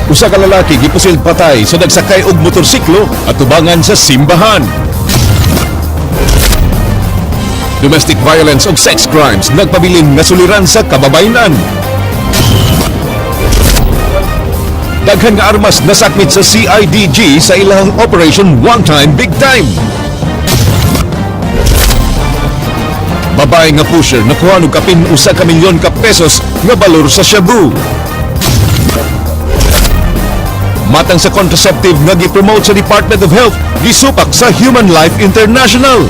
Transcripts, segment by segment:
Usa ka lalaki gipusil patay sa nagsakay og motorsiklo at tubangan sa simbahan. Domestic violence ug sex crimes nagpabilin nga suliran sa kababayenan. Daghan nga armas nasakmit sa CIDG sa ilang Operation One Time Big Time. Babae nga pusher nakuha og kapin 1 ka milyon ka pesos nga balor sa shabu. Matang sa contraceptive nga gipromote sa Department of Health gisupak sa Human Life International.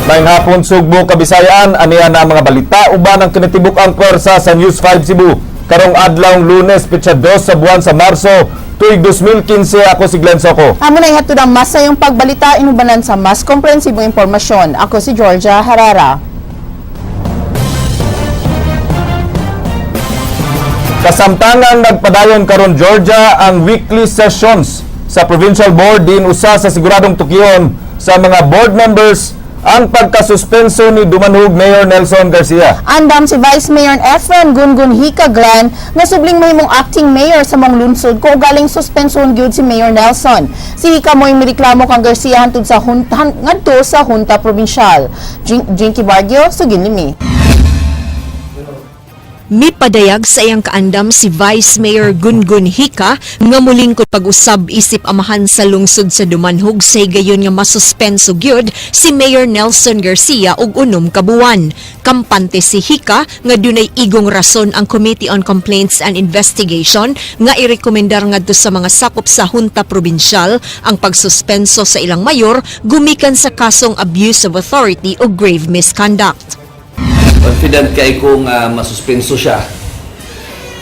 Maayong hapon, Sugbo, Kabisayaan, aniya na ang mga balita uban ang kinatibuk ang pwersa sa News 5 Cebu. Karong adlaw Lunes, petsa 2 sa buwan sa Marso, tuig 2015, ako si Glenn Soco. Amo na ihatod ang mas sayong pagbalita inubanan sa mas komprehensibong impormasyon. Ako si Georgia Herrera. Kasamtangang nagpadayon karon, Georgia, ang weekly sessions sa Provincial Board din usa sa siguradong tukion sa mga board members ang pagkasuspenso ni Dumanhug Mayor Nelson Garcia. Andam si Vice Mayor Efren Gungun Hika Glenn nga subling mahimong acting mayor sa mong lungsod kung galing suspension gyud si Mayor Nelson. Si Hika mo'y mireklamo kang Garcia hantud sa hunta, ngadto sa Junta Provincial. Jinky Bargio, sugin limi. Mipadayag sa iyang kaandam si Vice Mayor Gungun Hika nga mulingkod pag-usab isip amahan sa lungsod sa Dumanhug sa higayon nga masuspenso gyud si Mayor Nelson Garcia og 6 ka buwan. Kampante si Hika nga dunay igong rason ang Committee on Complaints and Investigation nga irekomendar ngadto sa mga sakop sa Junta Provincial ang pagsuspenso sa ilang mayor gumikan sa kasong abuse of authority o grave misconduct. Confident kay ko nga masuspenso siya,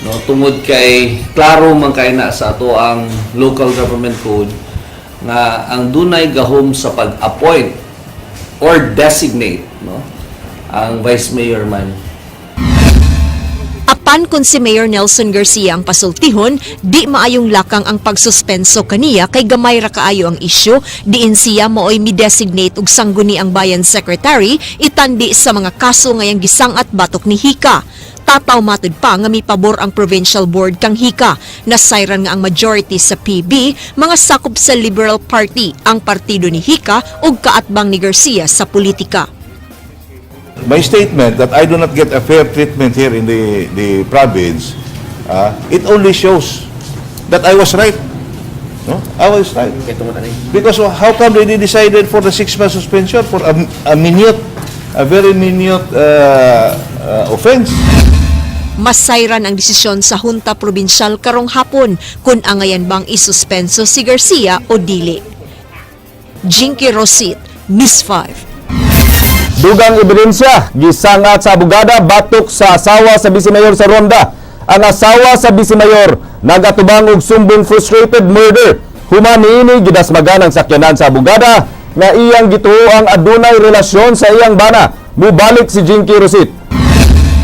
no, tungod kay klaro man kay na sa ato ang local government code nga ang dunay gahom sa pag-appoint or designate, no, ang vice mayor man. Apan kung si Mayor Nelson Garcia ang pasultihon, di maayong lakang ang pagsuspenso kaniya kay gamay ra kaayo ang isyu, diin siya maoy mi-designate og sangguni ang bayan secretary itandi sa mga kaso ngayang gisangat batok ni Hika. Tataw matud pa nga mipabor ang provincial board kang Hika. Nasayran nga ang majority sa PB, mga sakop sa Liberal Party, ang partido ni Hika ug kaatbang ni Garcia sa politika. My statement that I do not get a fair treatment here in the province, it only shows that I was right. No? I was right. Because how come they decided for the 6-month suspension for a minute, a very minute offense? Masayran ang desisyon sa Junta Provincial karong hapon kung angayan bang isuspenso si Garcia o dili. Jinky Rosit, News 5. Dugang ebidensya, gisangat sa abogada batok sa asawa sa Vice Mayor sa Ronda. Ang asawa sa Vice Mayor nagatubang og sumbong frustrated murder. Human niini gidasmagan ang sakyanan sa abogada nga iyang gituoang adunay relasyon sa iyang bana. Mubalik si Jinky Rosit.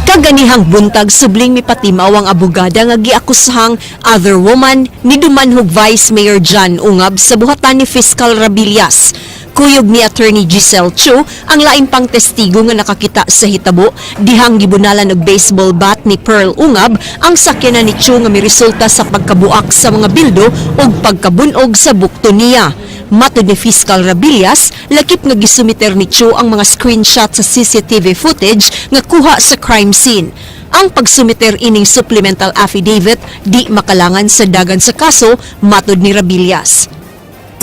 Kaganihang buntag, subling mipatimaw ang abogada nga giakusahang other woman ni Dumanhug Vice Mayor John Ungab sa buhatan ni Fiscal Rabilias. Kuyog ni Attorney Giselle Chu ang lain pang testigo nga nakakita sa hitabo dihang gibunalan og baseball bat ni Pearl Ungab ang sakyanan ni Chu nga miresulta sa pagkabuak sa mga bildo ug pagkabunog sa bukto niya. Matod ni Fiscal Rabilias, lakip nga gisumiter ni Chu ang mga screenshot sa CCTV footage nga kuha sa crime scene. Ang pagsumiter ining supplemental affidavit di makalangan sa dagan sa kaso, matod ni Rabilias.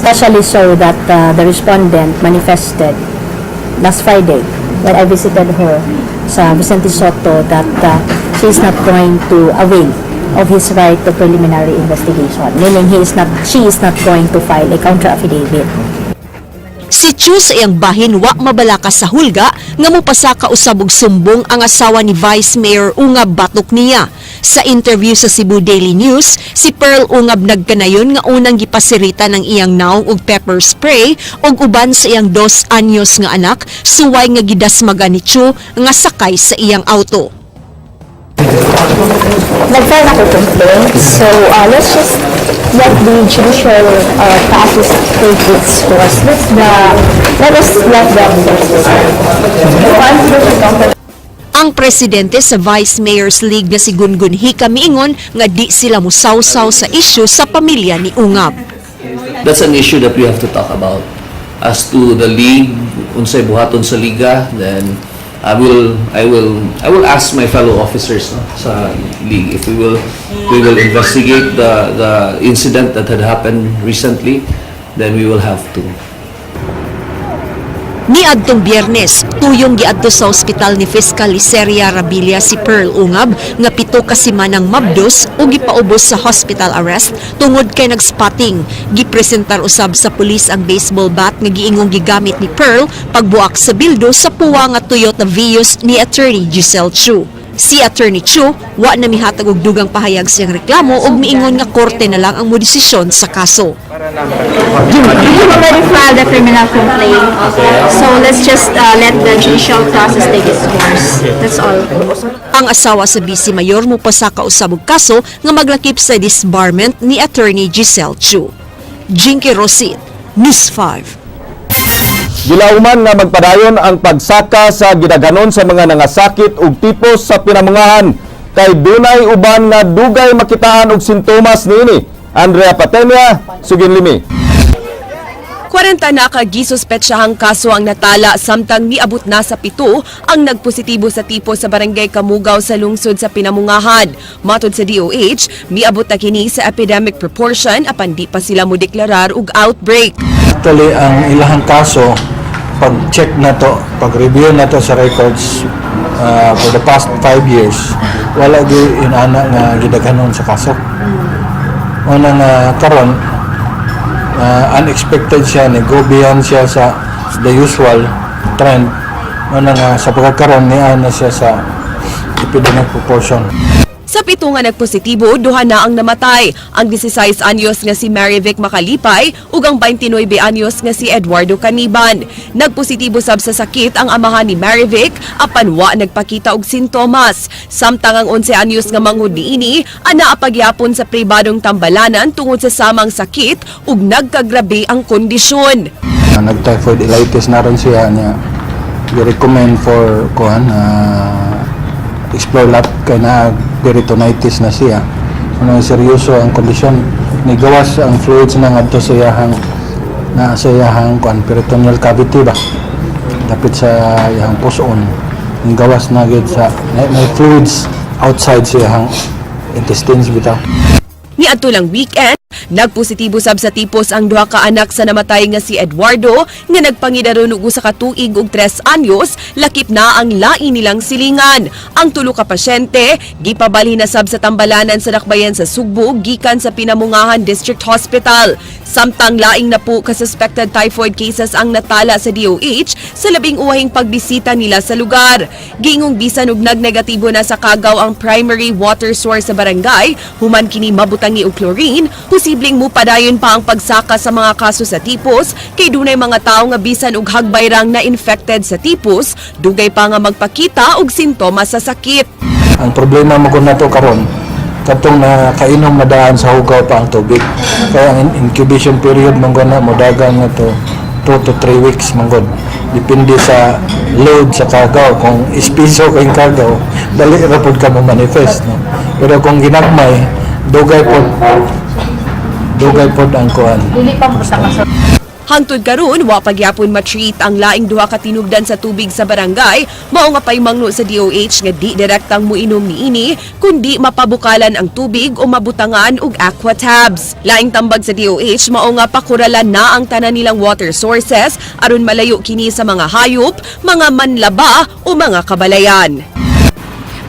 Especially so that the respondent manifested last Friday when I visited her sa Vicente Soto that she is not going to avail of his right to preliminary investigation, meaning he is not, she is not going to file a counter affidavit. Si Chu sa iyang bahin wa mabalaka sa hulga nga mopasaka usab og sumbong ang asawa ni Vice Mayor Ungab batok niya. Sa interview sa Cebu Daily News, si Pearl Ungab nagkanayon nga unang gipasirita ng iyang naong og pepper spray og uban sa iyang 2 anyos nga anak suway nga gidasmaga ni Chu nga sakay sa iyang auto. Nag-file ako complaint, so let's just let the judicial process take its course. Let us let them. So I'm Ang presidente sa Vice Mayor's League nga si Gungun Hika miingon nga di sila musawsaw sa isyu sa pamilya ni Ungab. That's an issue that we have to talk about. As to the league, unsay buhaton sa liga, then I will ask my fellow officers, no, sa league if we will investigate the incident that had happened recently, then we will have to. Niadtong Biyernes, tuyong giadto sa ospital ni Fiscal Liceria Rabilia si Pearl Ungab nga 7 ka semanang mabdos ug gipaubos sa hospital arrest tungod kay nagspotting. Gipresentar usab sa pulis ang baseball bat nga giingong gigamit ni Pearl pagbuak sa bildo sa puwa nga Toyota Vios ni Attorney Giselle Chu. Si Attorney Chu wa na mihatag og dugang pahayag siyang reklamo ug miingon nga korte na lang ang modesisyon sa kaso. You already filed a criminal complaint. So let's just let the judicial process take its course. That's all. Ang asawa sa Vice Mayor mopasaka usab og kaso nga maglakip sa disbarment ni Attorney Giselle Chu. Jinky Rosit, News 5. Gilauman nga magpadayon ang pagsaka sa gidaghanon sa mga nangasakit og tipos sa Pinamungahan kay dunay uban nga dugay makitaan og sintomas niini. Andrea Patenia, Suginlimi. 40 na ka gisuspetsahang kaso ang natala samtang miabot na sa 7 ang nagpositibo sa tipo sa Barangay Kamugaw sa lungsod sa Pinamungahan. Matod sa DOH, miabot na kini sa epidemic proportion apan di pa sila modeklarar og outbreak. Actually, ang ilahang kaso, pag-check na to, pag-review na to sa records for the past 5 years, wala gyud inana nga gidaghanon sa kaso. Una nga karon, unexpected siya, ni go beyond siya sa the usual trend. Una nga sa pagkakaroon niya na siya sa epidemic proportion. Sa 7 nga nagpositibo, duha na ang namatay. Ang 16 anyos nga si Marivic Makalipay ug ang 29 anyos nga si Eduardo Caniban. Nagpositibo sab sa sakit ang amahan ni Marivic apan wa nagpakita og sintomas. Samtang ang 11 anyos nga manghud niini anaa pagyapon sa pribadong tambalanan tungod sa samang sakit ug nagkagrabe ang kondisyon. Nag-typhoid ilitis na rin siya niya. I-recommend for kuan explore lab kay na peritonitis na siya. Ano, seryoso ang kondisyon. Nigawas ang fluids na ngadto sa iyahang kuan, peritoneal cavity ba. Dapit sa iyahang puson. Gawas na gid sa may fluids outside sa iyahang intestines bitaw. Niadto lang weekend, nagpositibo sab sa tipos ang duha ka anak sa namatay nga si Eduardo nga nagpangidaron og 1 ka tuig ug 3 anyos, lakip na ang lain nilang silingan. Ang tulo ka pasyente gipabalhin na sab sa tambalanan sa Dakbayan sa Sugbo gikan sa Pinamungahan District Hospital. Samtang laing napo ka suspected typhoid cases ang natala sa DOH sa 11 uwahing pagbisita nila sa lugar. Giingong bisan og nagnegatibo na sa kagaw ang primary water source sa barangay, human kini mabutangi og chlorine, posibleng mupadayon pa ang pagsaka sa mga kaso sa tipos kay dunay mga tawo nga bisan og hagbay rang na infected sa tipos, dugay pa nga magpakita og sintomas sa sakit. Ang problema mo kung nato karon, katong nakainom na daan sa hugaw pa ang tubig. Kaya ang incubation period man na modagan nga to 2 to 3 weeks man gud. Depende sa load sa kagaw. Kung espiso kay kagaw, dali ra pud ka mo manifest, no. Pero kung ginagmay, dugay pod ang kuan. Hangtod karon, wa pagyapon ma-treat ang laing duha ka tinubdan sa tubig sa barangay, mao nga paymangno sa DOH nga di direktang muinom niini, kundi mapabukalan ang tubig o mabutangan og aqua tabs. Laing tambag sa DOH mao nga pakuralan na ang tanan nilang water sources aron malayo kini sa mga hayop, mga manlaba o mga kabalayan.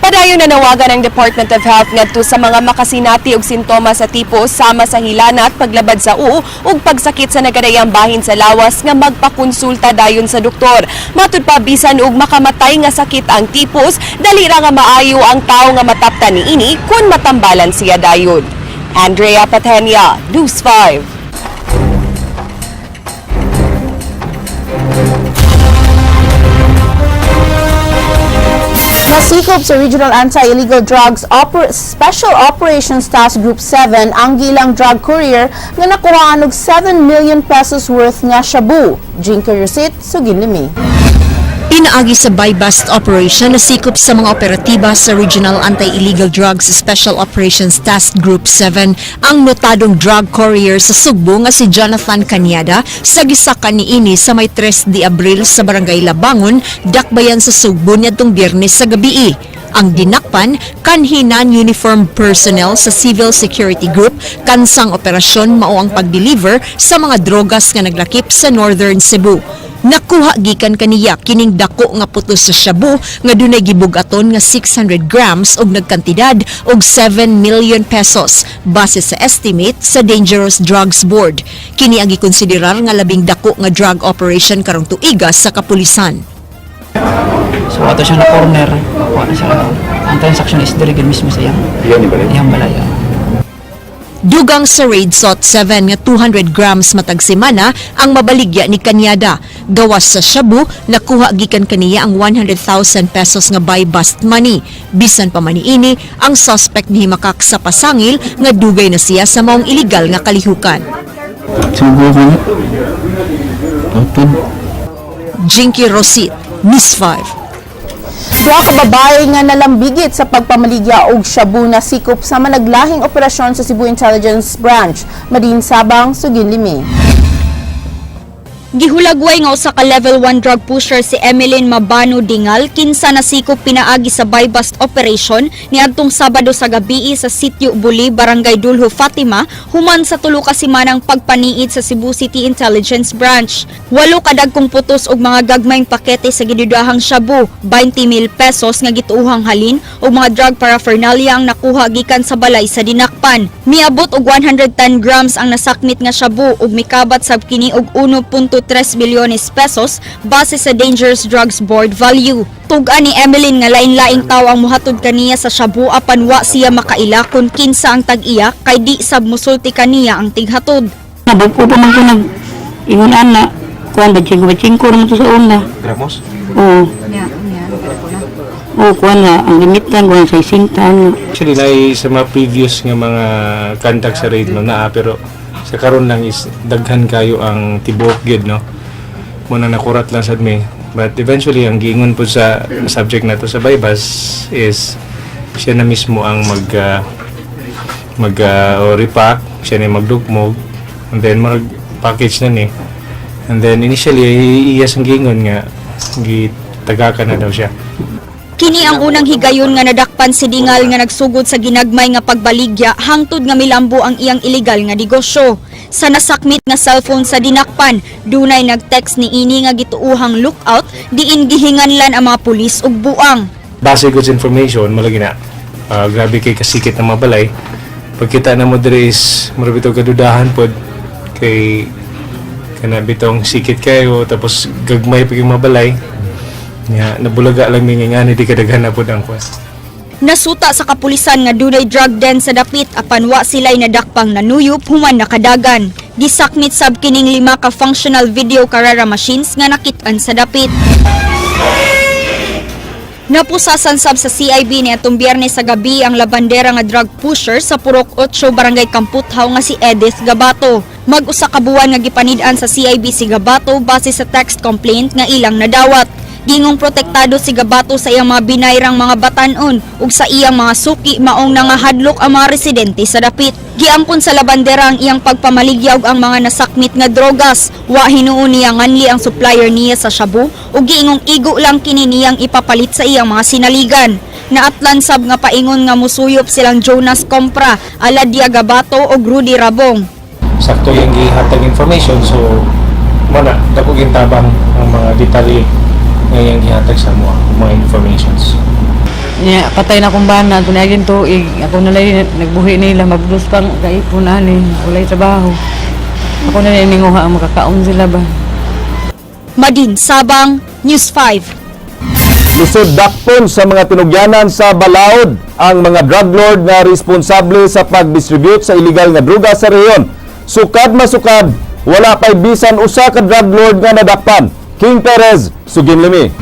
Padayon nanawagan ang Department of Health ngadto sa mga makasinati og sintomas sa tipos sama sa hilanat, paglabad sa u ug pagsakit sa nagadayang bahin sa lawas nga magpakonsulta dayon sa doktor. Matud pa, bisan og makamatay nga sakit ang tipos, dali ra nga maayo ang tawo nga mataptan niini kun matambalan siya dayon. Andrea Patenia, News 5. Nasikop sa Regional Anti-Illegal Drugs Special Operations Task Group 7 ang gilang drug courier nga nakuhaan og 7 million pesos worth nga shabu. Jinky Rosit, Suginlimi. Pinaagi sa buy-bust operation nasikop sa mga operatiba sa Regional Anti-Illegal Drugs Special Operations Task Group 7 ang notadong drug courier sa Sugbo nga si Jonathan Canyada sa gisakan niini sa may 3 de Abril sa Barangay Labangon, Dakbayan sa Sugbo niadtong Biyernes sa gabii. Ang dinakpan kanhi non-uniformed personnel sa Civil Security Group kansang operasyon mao ang pag-deliver sa mga drogas nga naglakip sa Northern Cebu. Nakuha gikan kaniya kining dako nga putos sa shabu nga dunay gibug-aton nga 600 grams og nagkantidad og 7 million pesos base sa estimate sa Dangerous Drugs Board. Kini ang gikonsiderar nga labing dako nga drug operation karong tuiga sa kapulisan. So ato siya na corner, kuha na siya. Ang transaction is diri mismo sa iyang balay. Dugang sa raid SOT 7 nga 200 grams matag semana ang mabaligya ni Kanyada. Gawas sa shabu, nakuha gikan kaniya ang 100,000 pesos nga buy bust money. Bisan pa man niini, ang suspect nihimakak sa pasangil nga dugay na siya sa maong illegal nga kalihukan. Sugo ko na. Tutod. Jinky Rosit, News 5. Duha ka babae nga nalambigit sa pagpamaligya og shabu nasikop sa managlahing operasyon sa Cebu Intelligence Branch. Madin Sabang, Sugin Limi. Gihulagway nga usa ka level 1 drug pusher si Emeline Mabano Dingal kinsa nasikop pinaagi sa buy-bust operation niadtong Sabado sa gabii sa Sitio Buli, Barangay Dulho, Fatima, human sa 3 ka semanang pagpaniid sa Cebu City Intelligence Branch. 8 ka dagkong putos og mga gagmayng pakete sa gidudahang shabu, 20 mil pesos nga gituohang halin ug mga drug paraphernalia ang nakuha gikan sa balay sa dinakpan. Miabot og 110 grams ang nasakmit nga shabu ug mikabat sab kini og 1.3 milyones pesos base sa Dangerous Drugs Board value. Tug-an ni Emeline nga lain-laing tawo ang muhatod kaniya sa shabu apan wa siya makaila kung kinsa ang tag-iya kay di sab musulti kaniya ang tighatod. Nabag-o pa man ko nag ingon ana, kuan ba chingko ba chingko naman to sa una. Gramos? Oo. Oo, kuan nga ang limitan kuan sa isintan. Actually, na sa mga previous nga mga contact sa raid, no, naa, pero sa karon lang is daghan kayo ang tibuok gid, no, muna nakurat lang sad mi. But eventually, ang giingon po sa subject na to sa buy-bust is siya na mismo ang mag mag o repack siya na magdugmog and then mag package na ni. And then initially, iya sang giingon nga gitagakan na daw siya. Kini ang unang higayon nga nadakpan si Dingal nga nagsugod sa ginagmay nga pagbaligya hangtod nga milambo ang iyang ilegal nga negosyo. Sa nasakmit nga cellphone sa dinakpan, dunay nag-text ni ini nga gituohang lookout diin gihinganlan ang mga pulis ug buang. Base goods information malagi na grabe kay kasikit ng mga balay. Pagkita na mo diri is mura bitaw kadudahan pod kay kana bitong sikit kayo, tapos gagmay pa yung mga balay nga nabulaga lang mi nga ngani di kadaghan na pod ang kwan. Nasuta sa kapulisan nga dunay drug den sa dapit apan wa sila'y nadakpang nanuyop human nakadagan. Gisakmit sab kining lima ka functional video karera machines nga nakit-an sa dapit. Napusasan sab sa CIB ni atong Biyernes sa gabi ang labandera nga drug pusher sa Purok 8, Barangay Kamputhaw nga si Edith Gabato. Mag-usa ka buwan nga gipanid-an sa CIB si Gabato base sa text complaint nga ilang nadawat. Gingong protektado si Gabato sa iyang mga binayrang mga batanon ug sa iyang mga suki, maong nangahadlok ang mga residente sa dapit. Giangkon sa labandera ang iyang pagpamaligya ug ang mga nasakmit nga drogas. Wa hinuon niya nganli ang supplier niya sa shabu ug giingong igo lang kini niyang ipapalit sa iyang mga sinaligan. Naatlan sab nga paingon nga musuyop silang Jonas Compra, Aladia Gabato ug Rudy Rabong. Sakto yung gihatag information, so mo na dako gintabang ang mga detalye nga iyang gihatag sa mga informations. Nya patay na akong bana, kung naging tuig, ako na lang nagbuhi nila, mabdos pang kaipon ani, walay trabaho. Ako na lang ninguha ang makakaon sila ba. Madin Sabang, News 5. Lisod dakpon sa mga tinugyanan sa Balaod ang mga drug lord nga responsable sa pag-distribute sa illegal nga droga sa rehiyon. Sukad masukad, wala pa'y bisan usa ka drug lord nga nadakpan. King Perez, Sugin Limi.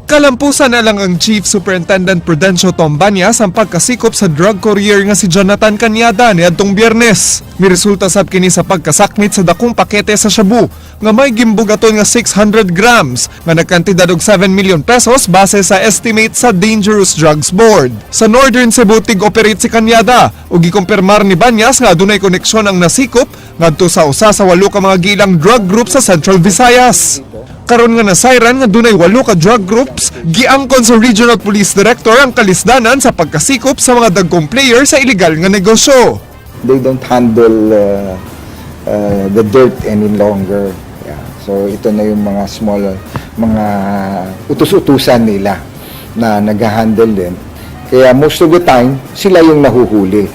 Kalampusan na lang ang Chief Superintendent Prudencio Tombanya sa pagkasikop sa drug courier nga si Jonathan Cañada niadtong Biyernes. Miresulta sab kini sa pagkasakmit sa dakong pakete sa shabu nga may gimbugaton nga 600 grams nga nagkantidad og 7 million pesos base sa estimate sa Dangerous Drugs Board. Sa Northern Cebu tig-operate si Cañada ug gikumpirmar ni Banyas nga adunay koneksyon ang nasikop ngadto sa usa sa walo ka mga gilang drug group sa Central Visayas. Karon nga nasayran nga dunay walo ka drug groups, giangkon sa Regional Police Director ang kalisdanan sa pagkasikop sa mga dagkong player sa ilegal nga negosyo. They don't handle the dirt any longer. Yeah. So ito na yung mga small, mga utus-utusan nila na nag-handle din. Kaya most of the time, sila yung nahuhuli.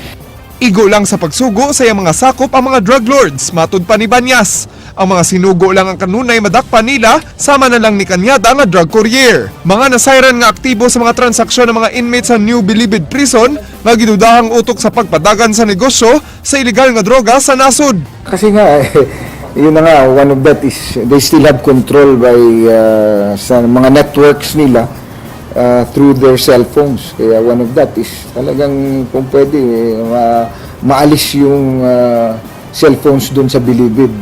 Igo lang sa pagsugo sa iyang mga sakop ang mga drug lords, matud pa ni Banyas. Ang mga sinugo lang ang kanunay madakpan nila, sama na lang ni Cañada nga drug courier. Mga nasayran nga aktibo sa mga transaksyon ng mga inmates sa New Bilibid Prison nga gidudahang utok sa pagpadagan sa negosyo sa ilegal nga droga sa nasod. Kasi nga, eh, yun na nga, one of that is they still have control by sa mga networks nila through their cell phones. Kaya one of that is talagang kung pwede, eh, maalis yung cell phones dun sa Bilibid.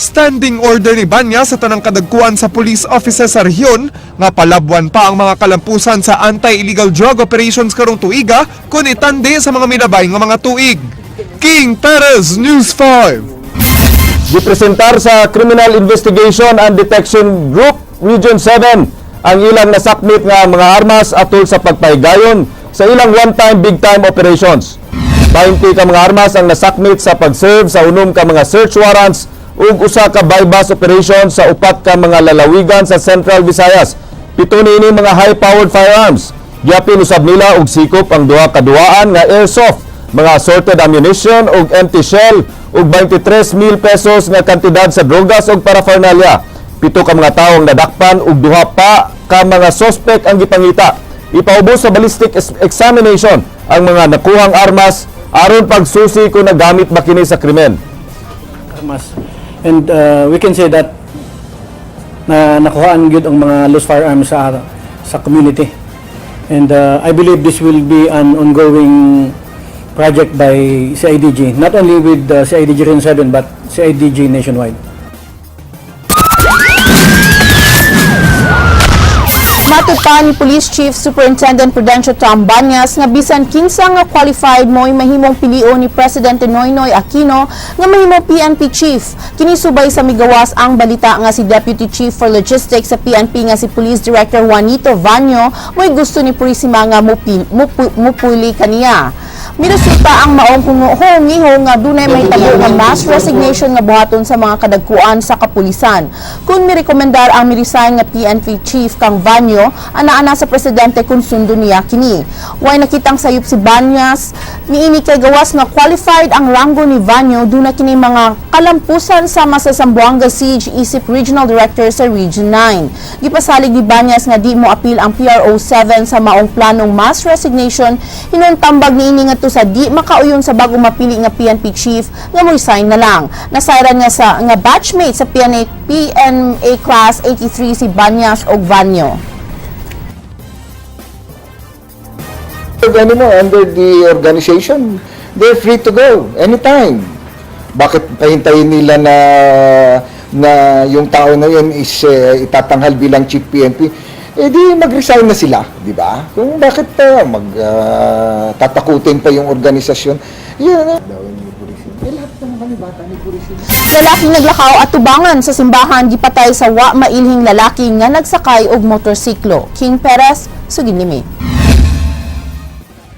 Standing order ni Banyas sa tanang kadagkuan sa police offices sa rehiyon nga palabwan pa ang mga kalampusan sa anti-illegal drug operations karong tuiga kung itandi sa mga milabay nga mga tuig. King Perez, News 5. Gipresentar sa Criminal Investigation and Detection Group Region 7 ang ilang nasakmit nga mga armas atol sa pagpahigayon sa ilang one-time big-time operations. 20 ka mga armas ang nasakmit sa pag-serve sa unom ka mga search warrants ug usa ka buy-bust operation sa upat ka mga lalawigan sa Central Visayas. Pito niini mga high-powered firearms. Giapil usab nila og sikop ang duha ka duwaan nga airsoft, mga assorted ammunition ug empty shell ug 23,000 pesos nga kantidad sa drogas ug paraphernalia. Pito ka mga tawo ang nadakpan ug duha pa ka mga suspect ang gipangita. Ipaubos sa ballistic examination ang mga nakuhang armas aron pagsusi kung nagamit ba kini sa krimen. Armas. And we can say that na nakuhaan gyud ang mga loose firearms sa community. And I believe this will be an ongoing project by CIDG, not only with CIDG Region 7 but CIDG nationwide. Matud pa ni Police Chief Superintendent Prudencio Tom Banyas nga bisan kinsa nga qualified mo'y mahimong pilion ni Presidente Noynoy Aquino nga mahimong PNP Chief. Kini subay sa migawas ang balita nga si Deputy Chief for Logistics sa PNP nga si Police Director Juanito Vaño mo'y gusto ni Purisima nga mupuli kaniya. Miresulta ang maong hungiho nga dunay mahitabo nga mass resignation nga buhaton sa mga kadagkuan sa kapulisan. Kung mirekomendar ang miresign nga PNP Chief kang Vaño, ana-ana sa presidente kung sundo niya kini. Way nakitang sayop si Banyas, niini kay gawas nga qualified ang ranggo ni Vaño, duna kini mga kalampusan sama sa Zamboanga Siege isip Regional Director sa Region 9. Gipasalig ni Banyas nga di mo apil ang PRO 7 sa maong planong mass resignation, hinuntambag niini ngadto sa di makauyon sa bagong mapili nga PNP chief nga mo resign na lang. Nasayran nga sa nga batchmate sa PNA, PNA Class 83 si Banyas og Vaño. Anymore under the organization, they're free to go anytime. Bakit pahintayin nila na na yung tao na yun is itatanghal bilang chief PNP? Eh di mag-resign na sila, di ba? Kung bakit mag tatakutin pa yung organisasyon? Yun. Eh, lahat naman kami bata ni Purisima. Lalaking naglakaw at tubangan sa simbahan gipatay sa wa mailhing lalaki nga nagsakay og motorsiklo. King Perez, sugid nimi.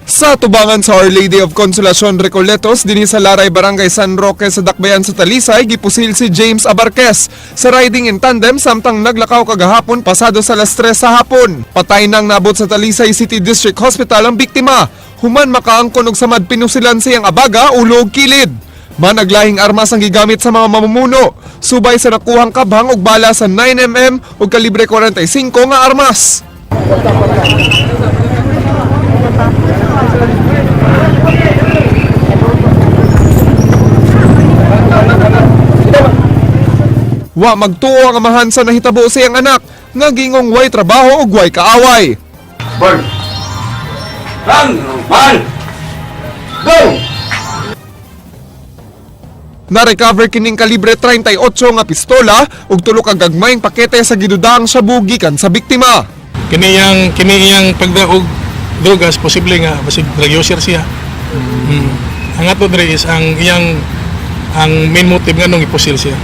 Sa tubangan sa Our Lady of Consolacion Recoletos, dinhi sa Laray, Barangay San Roque sa Dakbayan sa Talisay, gipusil si James Abarquez sa riding in tandem samtang naglakaw kagahapon pasado sa alas 3 sa hapon. Patay nang nabot sa Talisay City District Hospital ang biktima. Human makaangkon og samad pinusilan siyang abaga, ulo ug kilid. Managlahing armas ang gigamit sa mga mamumuno. Subay sa nakuhang kabhang og bala sa 9 mm ug kalibre 45 nga armas. Wa magtuo ang amahan sa nahitabo sa iyang anak. nga gingong way trabaho ug way kaaway. Bird. Run! One! Go! Na-recover kining kalibre 38 nga pistola ug tulo ka gagmayng pakete sa gidudang shabu gikan sa biktima. Kini iyang pagdaog drogas, posible nga basig drug user siya. Ang ato diri is ang iyang ang main motive nganong ipusil siya.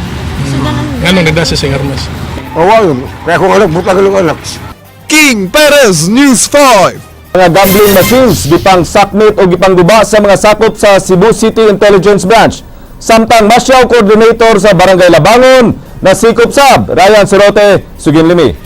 Nganong nagdasa siya armas. Oo, yun. Kaya kung anak, butag lang anak. King Perez, News 5. Mga gambling machines gipang sakmit o gipangguba sa mga sakop sa Cebu City Intelligence Branch. Samtang Masyaw Coordinator sa Barangay Labangon na sikop sab Ryan Sorote, Suginlimi.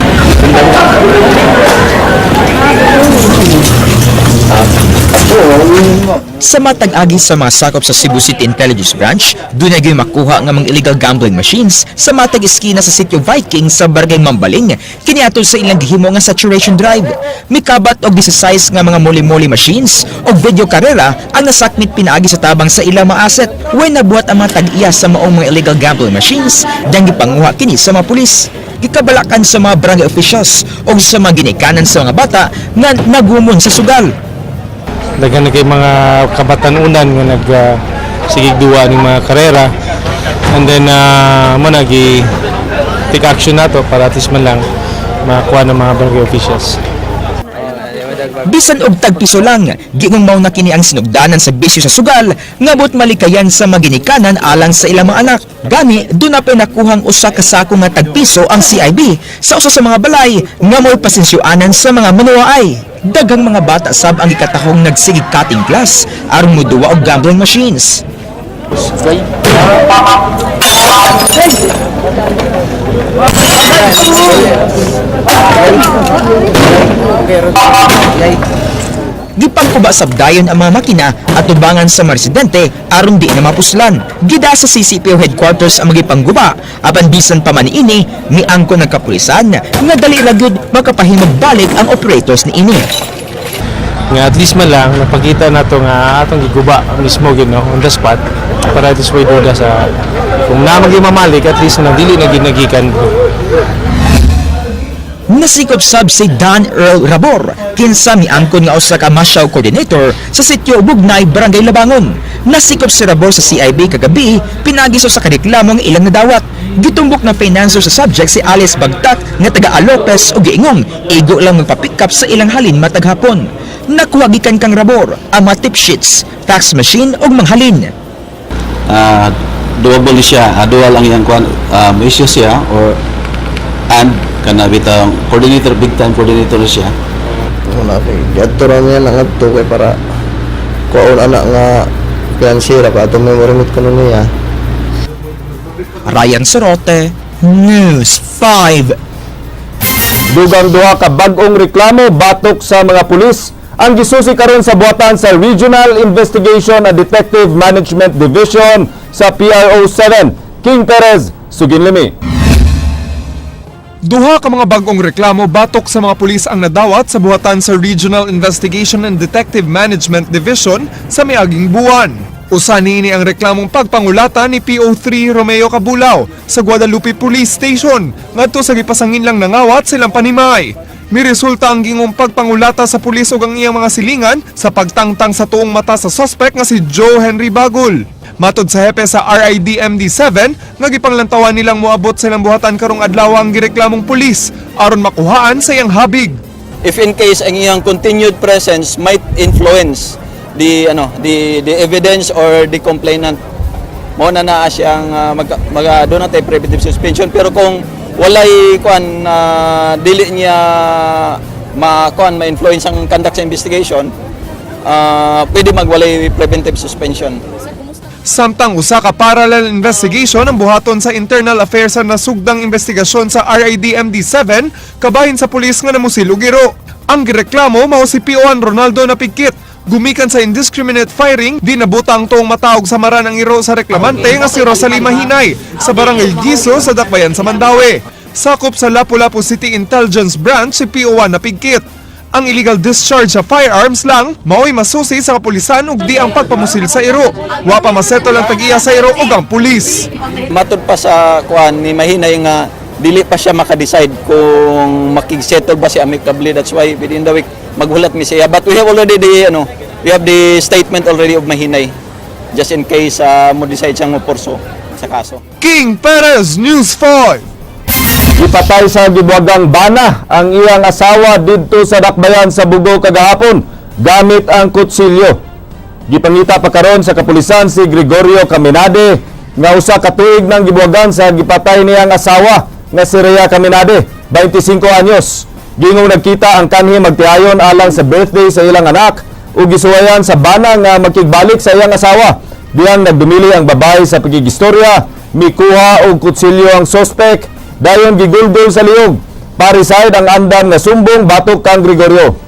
Sa matag-agi sa mga sakop sa Cebu City Intelligence Branch, dunay gyud makuha nga mga illegal gambling machines sa matag eskina sa Sitio Viking sa Barangay Mambaling, kiniadto sa ilang gihimo nga saturation drive. Mikabat og 16 nga mga moli-moli machines og video karera ang nasakmit pinaagi sa tabang sa ilang mga asset. Way nabuhat ang mga tag-iya sa maong mga illegal gambling machines, dang gipanguha kini sa mga pulis. Gikabalakan sa mga barangay officials o sa mga ginikanan sa mga bata nga nagumon sa sugal. Daghan na kay mga kabatanunan nga nag sigig duwa ning mga karera and then mo na gi take action nato para at least man lang makakuha ng mga barangay officials. Bisan og tagpiso lang, giingong mao na kini ang sinugdanan sa bisyo sa sugal, ngabot malikayan sa maginikanan alang sa ilang mga anak. Gani, duna pa'y nakuhang usa ka sako nga tagpiso ang CIB sa usa sa mga balay nga mo'y pasensyoanan sa mga manuwaay. Daghang mga bata sab ang gikatahong nagsigig cutting class aron moduwa og gambling machines. Gipangkuba sab dayon ang mga makina at tubangan sa mga residente aron di na mapuslan. Gida sa CCPO headquarters ang magipangguba apan bisan pa man ini miangkon ng kapulisan nga dali ra gyud makapahimog balik ang operators niini. Nga at least man lang napakita nato nga atong giguba mismo gyud, no, on the spot para at least way duda sa kung na mamalik, at least na dili na ginagikan. Nasikop sab si Dan Earl Rabor, kinsa miangkon nga usa ka Masyaw coordinator sa Sitio Bugnay, Barangay Labangon. Nasikop si Rabor sa CIB kagabi, pinagi sa kareklamong ilang nadawat. Gitumbok na financer sa subject si Alice Bagtak nga taga Alopes ug giingong igo lang magpa-pick up sa ilang halin matag hapon. Nakuha gikan kang Rabor ang mga tip sheets, fax machine ug manghalin. Doable siya, dual ang iyang kuan, issue siya or and kana bitang coordinator, big time coordinator siya. Wala kay diadto ra niya lang adto kay para kuhaon ana nga financiera pa atong memory kuno niya. Ryan Sorote, News 5. Dugang duha ka bag-ong reklamo batok sa mga pulis ang gisusi karon sa buhatan sa Regional Investigation and Detective Management Division sa PRO 7. King Perez, Suginlimi. Duha ka mga bag-ong reklamo batok sa mga pulis ang nadawat sa buhatan sa Regional Investigation and Detective Management Division sa miaging buwan. Usa niini ang reklamong pagpangulata ni PO3 Romeo Cabulao sa Guadalupe Police Station ngadto sa gipasangin lang nangawat silang panimay. Miresulta ang gingong pagpangulata sa pulis ug ang iyang mga silingan sa pagtangtang sa tuong mata sa suspect nga si Joe Henry Bagul. Matod sa hepe sa RID MD7, nga gipanglantawan nilang moabot sa ilang buhatan karong adlaw ang gireklamong pulis aron makuhaan sa iyang habig. If in case ang iyang continued presence might influence the ano the evidence or the complainant, mo na naa siyang mag, mag doon natin preventive suspension, pero kung walay kuan, dili niya ma kuan, ma-influence ang conduct sa investigation, pwede magwalay preventive suspension. Samtang usa ka parallel investigation ang buhaton sa Internal Affairs sa nasugdang investigasyon sa RID MD7 kabahin sa pulis nga namusil og iro. Ang gireklamo mao si PO1 Ronaldo Napigkit gumikan sa indiscriminate firing, di nabutang tuong mata og samaran ang iro sa reklamante nga si Rosalie Mahinay sa Barangay Giso sa Dakbayan sa Mandaue. Sakop sa Lapu-Lapu City Intelligence Branch si PO1 Napigkit. Ang illegal discharge sa firearms lang mao'y masusi sa kapulisan ug di ang pagpamusil sa iro. Wa pa masettle ang tag-iya sa iro ug ang pulis. Matud pa sa kuan ni Mahinay nga Dili pa siya maka-decide kung makig-settle ba siya amicably. That's why within the week maghulat mi siya. But we have already the ano, we have the statement already of Mahinay just in case mo decide siyang mo-pursue sa kaso. King Perez, News 5. Gipatay sa gibuagang bana ang iyang asawa didto sa Dakbayan sa Bugo kagahapon gamit ang kutsilyo. Gipangita pa karon sa kapulisan si Gregorio Caminade nga usa ka tuig nang gibuwagan sa gipatay niyang asawa nga si Rhea Caminade, 25 anyos. Gingong nagkita ang kanhi magtiayon alang sa birthday sa ilang anak ug gisuwayan sa bana nga magkigbalik sa iyang asawa. Diyang nagdumili ang babae sa pagigistorya, mikuha og kutsilyo ang sospek, dayon gigulgol sa liog. Pariside ang andam nga sumbong batok kang Gregorio.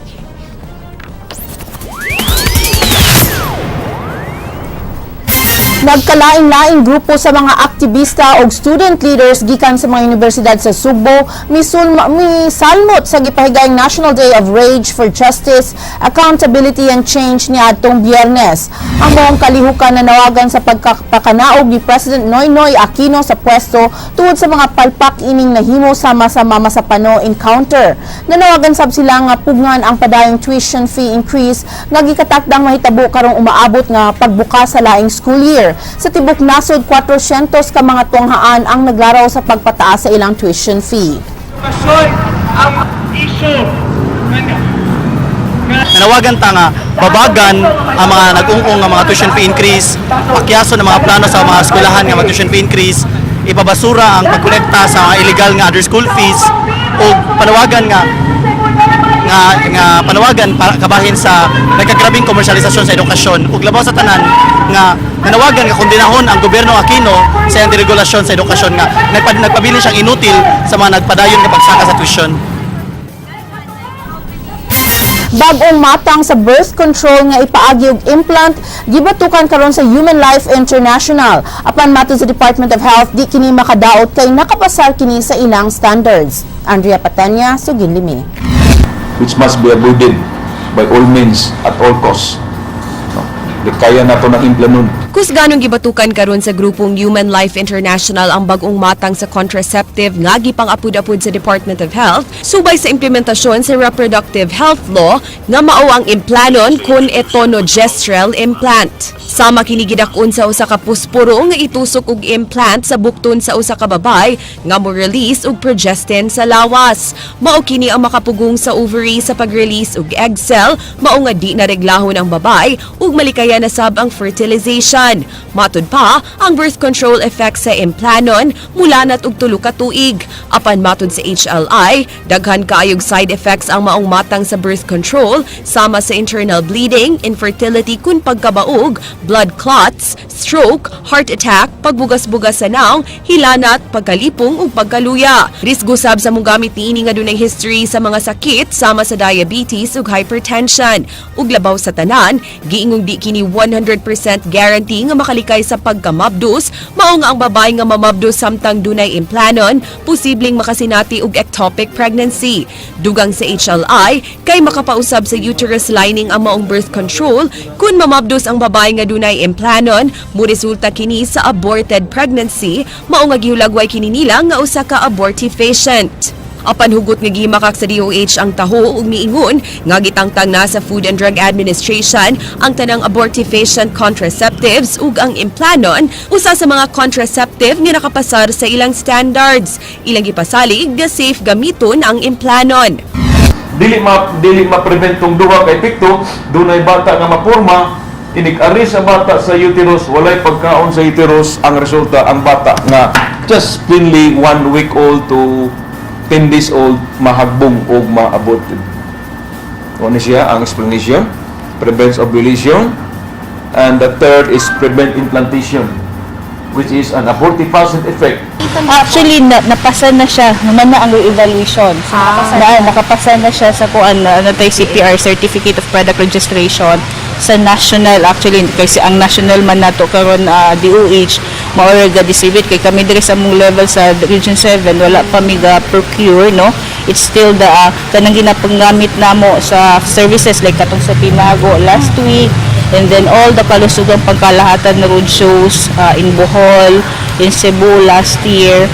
Nagkalain-laing grupo sa mga aktivista o student leaders gikan sa mga universidad sa Sugbo misalmot sa gipahigayong National Day of Rage for Justice, Accountability and Change niadtong Biyernes. Ang maong kalihukan na nawagan sa pagkapakanaog ni President Noynoy Aquino sa pwesto tungod sa mga palpak ining nahimo sama sa Mamasapano encounter. Nanawagan sab sila nga pugngan ang padayong tuition fee increase nga gikatakdang mahitabo karong umaabot nga pagbukas sa laing school year. Sa tibok nasod, 400 ka mga tunghaan ang naglaraw sa pagpataas sa ilang tuition fee. Nanawagan ta nga babagan ang mga nag-ungong nga mga tuition fee increase, pakyaso ng mga plano sa mga eskwelahan nga mga tuition fee increase, ipabasura ang pagkolekta sa mga illegal nga other school fees o panawagan nga nga nga panawagan para kabahin sa nagkagrabing komersyalisasyon sa edukasyon ug labaw sa tanan nga nanawagan nga kondinahon ang gobyerno Aquino sa iyang deregulasyon sa edukasyon nga nagpabili siyang inutil sa mga nagpadayon nga pagsaka sa tuition. Bag-ong matang sa birth control nga ipaagi og implant gibatukan karon sa Human Life International. Apan matod sa Department of Health, di kini makadaot kay nakapasar kini sa ilang standards. Andrea Patanya, Suginlimi. Which must be avoided by all means at all costs. No? Di kaya nato ng Implanon. Kusganong gibatukan karon sa grupong Human Life International ang bag-ong matang sa contraceptive nga gipang-apud-apud sa Department of Health subay sa implementasyon sa Reproductive Health Law nga mao ang Implanon kun etonogestrel implant. Sama kini gidak-on sa usa ka puspuro nga itusok og implant sa bukton sa usa ka babay nga mo release og progestin sa lawas. Mao kini ang makapugong sa ovary sa pag-release og egg cell, mao nga di na reglahon ang babay ug malikaya na sab ang fertilization. Matud pa, ang birth control effect sa Implanon mulanat og 3 ka tuig. Apan matud sa HLI, daghan kaayog side effects ang maong matang sa birth control sama sa internal bleeding, infertility kun pagkabaog, blood clots, stroke, heart attack, pagbugas-bugas sa naong, hilanat, pagkalipong ug pagkaluya. Risgo sab sa mogamit niini nga dunay history sa mga sakit sama sa diabetes ug hypertension. Ug labaw sa tanan, giingong di kini 100% guarantee nga makalikay sa pagkamabdos, mao nga ang babae nga mamabdos samtang dunay Implanon, posibleng makasinati og ectopic pregnancy. Dugang sa HLI, kay makapausab sa uterus lining ang maong birth control kun mamabdos ang babae nga dunay Implanon, moresulta kini sa aborted pregnancy, mao nga gihulagway kini nila nga usa ka abortifacient. Apan hugot nga gihimakak sa DOH ang taho ug miingon nga gitangtang na sa Food and Drug Administration ang tanang abortifacient contraceptives ug ang Implanon usa sa mga contraceptive nga nakapasar sa ilang standards. Ilang gipasalig nga safe gamiton ang Implanon. Dili ma-prevent tong duha ka epekto, dunay bata nga mapurma, inig-ari sa bata sa uterus, walay pagkaon sa uterus, ang resulta ang bata nga just plainly 1 week old to 10 days old mahagbong og maabot. Ano siya ang explanation? Prevents ovulation, and the third is prevent implantation, which is an abortifacient effect. Actually, napasa na siya. Naman na ang re-evaluation. So, nakapasa na siya sa kuan na ano tayo, CPR, Certificate of Product Registration, sa national actually, kasi ang national man nato karon DOH mao ra ga distribute, kay kami diri sa among level sa Region 7 wala pa mi ga procure, no? It's still the kanang ginapanggamit namo sa services like katong sa Tinago last week and then all the Kalusugang Pangkalahatan road shows in Bohol, in Cebu last year.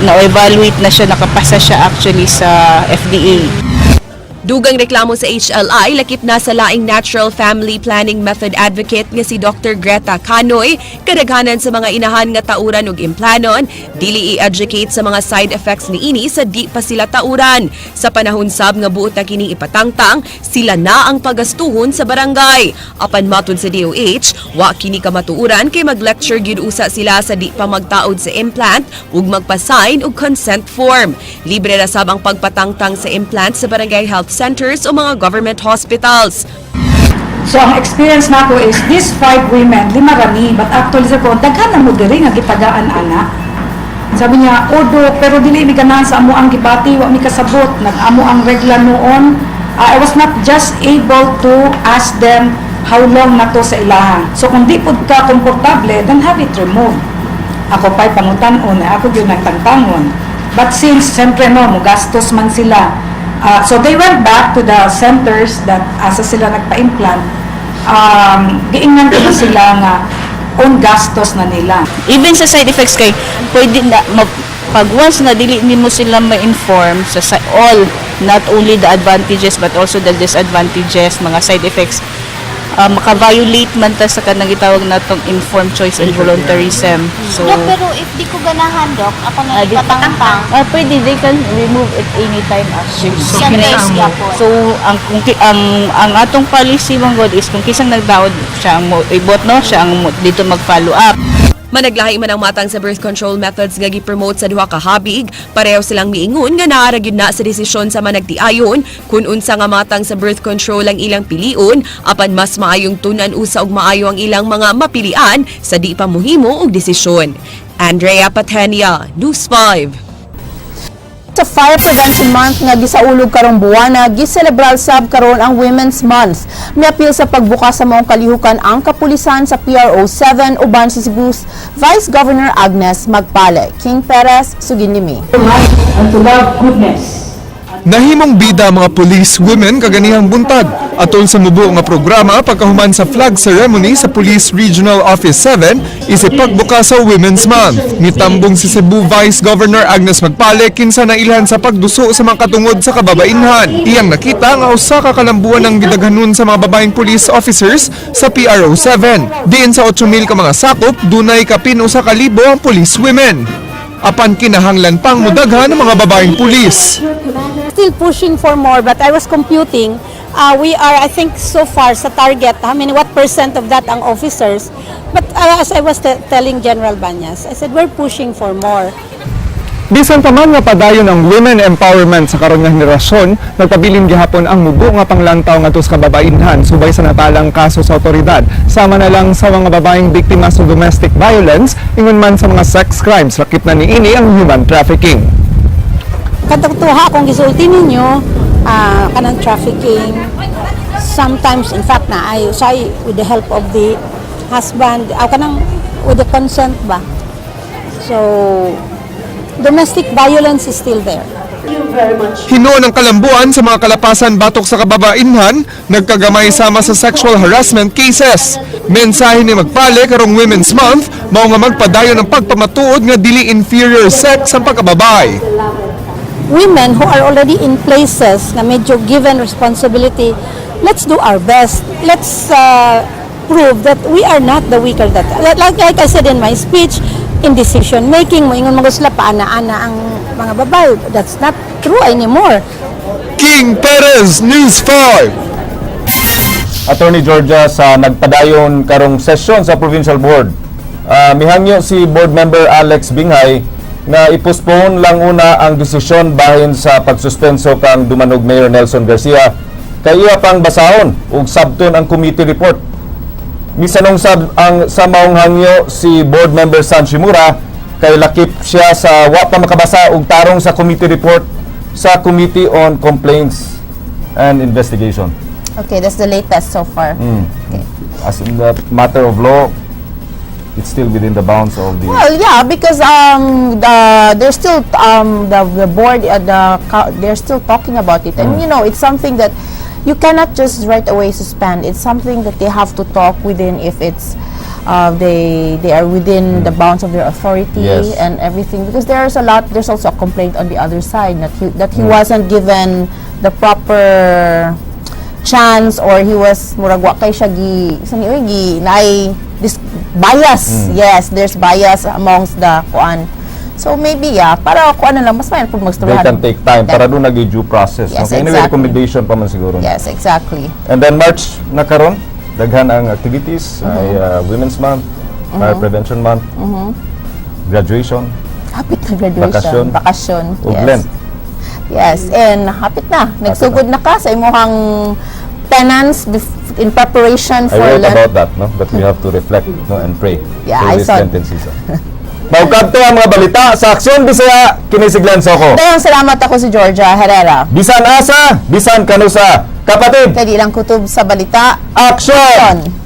Na-evaluate na siya, nakapasa siya actually sa FDA. Dugang reklamo sa HLI lakip na sa laing natural family planning method advocate nga si Dr. Greta Canoy, kadaghanan sa mga inahan nga tauran og Implanon, dili i-educate sa mga side effects niini sa di pa sila tauran. Sa panahon sab nga buot na kining ipatangtang, sila na ang pagastuhon sa barangay. Apan matud sa DOH, wa kini kamatuoran kay mag-lecture gyud usa sila sa di pa magtaod sa implant ug magpa-sign og consent form. Libre ra sab ang pagpatangtang sa implant sa barangay health centers o mga government hospitals. So ang experience nako is these five women, lima rami, but actually sa ko, daghan na mo diri nga gitagaan ana. Sabi niya, "Odo, pero dili mi ganahan sa amo ang gibati, wa mi kasabot, nag-amo ang regla noon." I was not just able to ask them how long na to sa ilaha. So kung di pud ka komportable, then have it removed. Ako pa'y pangutan-on, ako gyud nagtangtangon. But since, siyempre no, mugastos man sila. So they went back to the centers that asa sila nagpa-implant. Giingnan ko na sila nga on gastos na nila. Even sa side effects kay pwede na pag once na dili nimo sila ma-inform sa all, not only the advantages but also the disadvantages, mga side effects, maka-violate man ta sa kanang gitawag natong informed choice and voluntarism. So Dok, pero if di ko ganahan, Dok, ako na ipatangtang. Ah, pwede, they can remove it anytime actually. So, kinsa. So ang kung ang atong policy man gud is kung kinsang nagdaod, siya ang mo ibot no, siya ang dito mag-follow up. Managlahi man ang matang sa birth control methods nga gi-promote sa duha ka habig, pareho silang miingon nga naa ra gyud na sa desisyon sa managtiayon kung unsa nga matang sa birth control ang ilang pilion, apan mas maayong tun-an usa og maayo ang ilang mga mapilian sa di pa mohimo og desisyon. Andrea Patenia, News 5. Sa Fire Prevention Month nga gisaulog karong buwana, giselebrar sab karon ang Women's Month. Miapil sa pagbukas sa maong kalihukan ang kapulisan sa PRO 7 uban si Cebu's Vice Governor Agnes Magpale. King Perez, sugin nimi. And to love goodness. Nahimong bida mga police women kaganihang buntag atol sa mubo nga programa pagkahuman sa flag ceremony sa Police Regional Office 7 isip pagbukas sa Women's Month. Mitambong si Cebu Vice Governor Agnes Magpale kinsa nailhan sa pagduso sa mga katungod sa kababainhan. Iyang nakita nga usa ka kalambuan ang gidaghanon sa mga babaeng police officers sa PRO 7. Diin sa 8,000 ka mga sakop, dunay kapin 1,000 ang police women. Apan kinahanglan pang mudaghan ang mga babaeng pulis. Still pushing for more, but I was computing, we are, I think, so far sa target, how many, what percent of that ang officers? But as I was telling General Banyas, I said, we're pushing for more. Bisan pa man nga padayon ang women empowerment sa karon nga henerasyon, nagpabilin gihapon ang mubo nga panglantaw ngadto sa kababainhan subay sa natalang kaso sa otoridad. Sama na lang sa mga babaeng biktima sa domestic violence, ingon man sa mga sex crimes, lakip na niini ang human trafficking. Katong tuha kung gisulti ninyo, kanang trafficking, sometimes, in fact, na ay usay with the help of the husband, kanang with the consent ba? So, domestic violence is still there. Hinuon ang kalambuan sa mga kalapasan batok sa kababainhan, nagkagamay sama sa sexual harassment cases. Mensahe ni Magpale karong Women's Month, mao nga magpadayon ang pagpamatuod nga dili inferior sex ang pagkababae. Women who are already in places na medyo given responsibility, let's do our best. Let's prove that we are not the weaker that. Like I said in my speech, in decision making, moingon mo sila paana-ana ang mga babae. That's not true anymore. King Perez, News 5. Attorney Georgia, sa nagpadayon karong sesyon sa Provincial Board, mihangyo si board member Alex Binghay nga i-postpone lang una ang desisyon bahin sa pagsuspenso kang Dumanog Mayor Nelson Garcia kay iya pang basahon ug sabton ang committee report. Misanong sab ang sa maong hangyo si board member San Shimura kay lakip siya sa wa pa makabasa og tarong sa committee report sa Committee on Complaints and Investigation. Okay, that's the latest so far. As in the matter of law, it's still within the bounds of the Well, yeah, because they're still the board, they're still talking about it, and it's something that you cannot just right away suspend. It's something that they have to talk within if it's they are within the bounds of their authority and everything, because there's also a complaint on the other side that he wasn't given the proper chance or he was murag wa kay siya gi sa ni oy, gi naay this bias. Yes, there's bias amongst the kuan. So maybe, yeah, para kuan na lang, mas may pud They magstoryahan. Can take time para doon nag due process. Okay, anyway, recommendation pa man siguro. And then March na karon, daghan ang activities ay Women's Month, Fire Prevention Month, graduation, Hapit na graduation. Bakasyon. Bakasyon. Ug Yes. Lent. Yes, and hapit na. Nagsugod na ka sa imuhang penance in preparation I for wrote Lent. About that, no? That we have to reflect, no, and pray Yeah, through I this saw- Lenten season. Maukadto ang mga balita sa Aksyon Bisaya, kini si Glenn Soco. Daghang salamat, ako si Georgia Herrera. Bisan asa, bisan kanusa. Kapatid, Kay di lang kutob sa balita. Action! Action!